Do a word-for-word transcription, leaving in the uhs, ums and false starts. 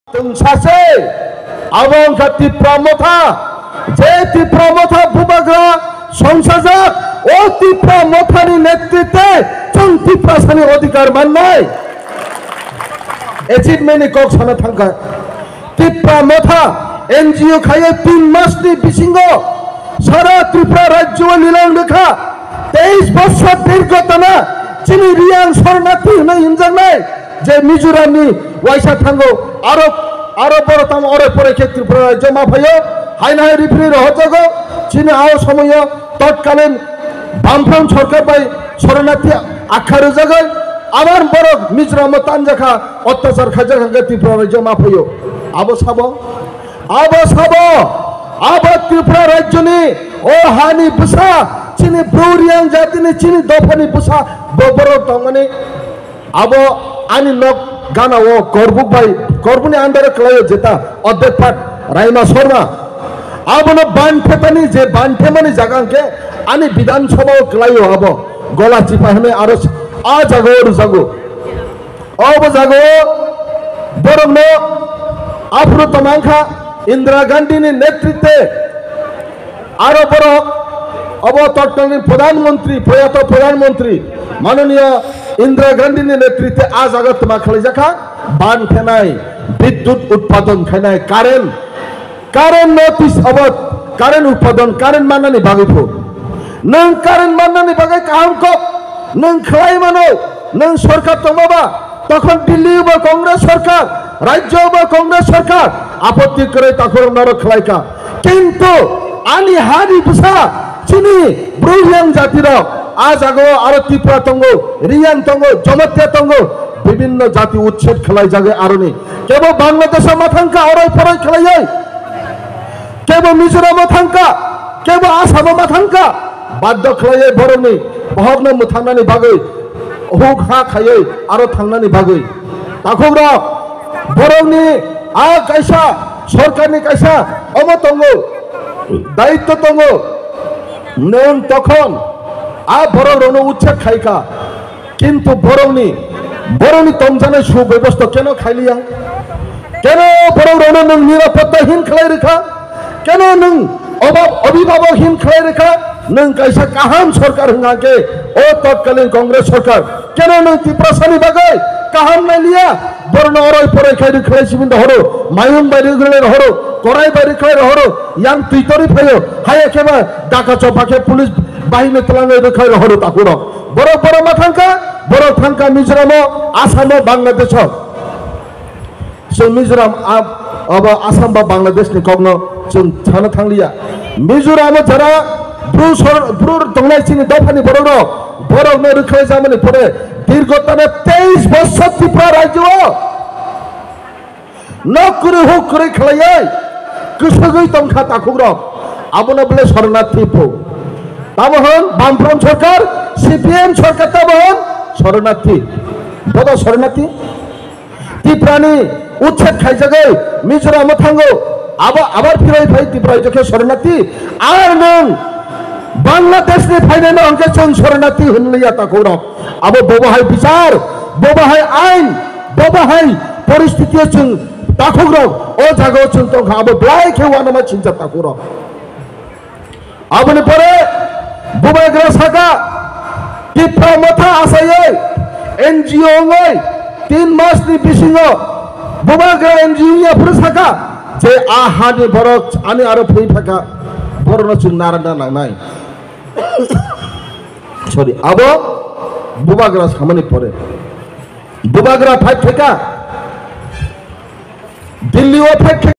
Tungsase, abo wngkha Tipra Motha. Je Tipra Motha bubagra songsajak, o Tipra Mothani netritwe chwng Tiprasani odhikar mannai. Achievement ni kok sana thangkha. Tipra Motha N G O khaiyo tin masni bisingo sara Tripura rajyo o lilang rwkha. Teis bosor dirgho tana chini Riyang Sornathi hwnwi himjaknai je Mizoramni waisa thango, aro, aro borok tamo oro pore khe Tripura rajyo ma phaio, haino hai referee rohorjago, chini a o somoyo totkalin Bamfront sorkar bai Sornathi akha rwjagwi, abar borok Mizoramo tanjakha, ottachar khaijakha hwnkhe Tripura rajyo ma phaio. Abo sabo, abo sabo, abo Tripura rajyoni o hani bwsa, chini bru Riyang jatini, chini dophani bwsa bo borok tongmani. Abo ani nok gana o Korbuk bai, Korbukni under o kwlaio jeta Odek Pat Raima Sorma. Abono ban phetani je ban phemani jaga hwnkhe ani Bidhan Sabha o kwlaio abo Gola Chipa hwnwi aro s-, a jaga o rwjago. Obo jaga o borokno aphuru tongmangkha Indira Gandhini netritwe aro borok obo totkalni Pradhan Mantri, proyato Pradhan Mantri, manoniya Indira Gandhini netritwe a jaga twma khwlaijakha, ban phenai, bidyut utpadon khainai, current, current no tis obo, current utpadon, current mannani bagwi phu. Nwng current mannani bagwi kaham kok, nwng khlai mano, nwng sorkar tongma ba, Tokhon Delhi bo Congress sorkar, rajyo bo Congress sorkar, apotti kwrwi takhorok norok khlaikha. Kintu ani hani bwsa chini bru Riyang jatirok a jagao aro Tripura tongo, Riyang tongo, Jamatia tongo, bibinno jati uchched khlaijagwi aroni. Kebo Bangladesho ma thangkha oroi poroi khlaiwi. Kebo Mizoramo thangkha, kebo Asamo ma thangkha, baddo khlaiwi borokni bohokno mwthangnani bagwi, huk ha khaiwi aro thangnani bagwi. Takhukrok, borokni a kaisa, sorkarni kaisa omo tongo, daitto tongo, nwng tokhon a borokrokno uchched khaikha. Kintu borokni, borokni tongjaknai subebosta keno khailiya? Keno borokrokno nwng nirapotta hin khlai rwkha? Keno nwng oba-, obhibhabok hin khlai rwkha? Nwng kaisa kaham sorkar hwnkha khe, o totkalin Congress sorkar, keno nwng Tiprasani bagwi kaham nailiya? Borokno oroi poroi khai rwkhlai sibin rohoro, mayung bai rwkhlai rohoro, korai bai rwkhlai rohoro, yang twi torwi phaio, haya khe ba daka chopa khe police bahini twlangwi rwkhlai rohoro takhurok. Borok, borok ma thangkha, borok thangkha Mizoramo, Asamo, Bangladesho. Chwng Mizoram, a-, abo Asam ba Bangladeshni kokno chwng sana thangliya. Mizoramo jara bru sor-, bru tongnai chini dophani borokrok, borokno rwkhlai jamani pore dirgho tana teis bosor Tripura rajyo o nok kwrwi huk kwrwi khlaiwi kwswgwi tongkha takhukrok. Abono bole Sornathi pho. Tamo hwn Bamfront sorkar, C P M sorkar tamo hwn Sornathi. Bodo Sornathi? Tiprani uchched khaijagwi Mizoramo thango. Abo abar phiroi phai Tipra jokhe Sornathi. Ar nwng Bangladeshni phainai no hwnkhe chwng Sornathi hwnliya takhukrok. Abo bobo hai bichar, bobo hai ain, bobo hai poristiti o chwng takhukrok o jagao chwng tongkha, abo belai khe uanama chingjak takhukrok. Aboni pore bubagra saka Tipra Motha asaiwi N G O wngwi tin masni bisingo bubagra N G O wngya phuru saka je a hani borok ani aro phwi phaka borokno chwng narwkna nangnai. Sorry, abo bubagra samani pore bubagra fight khaika Delhi o fight khaika.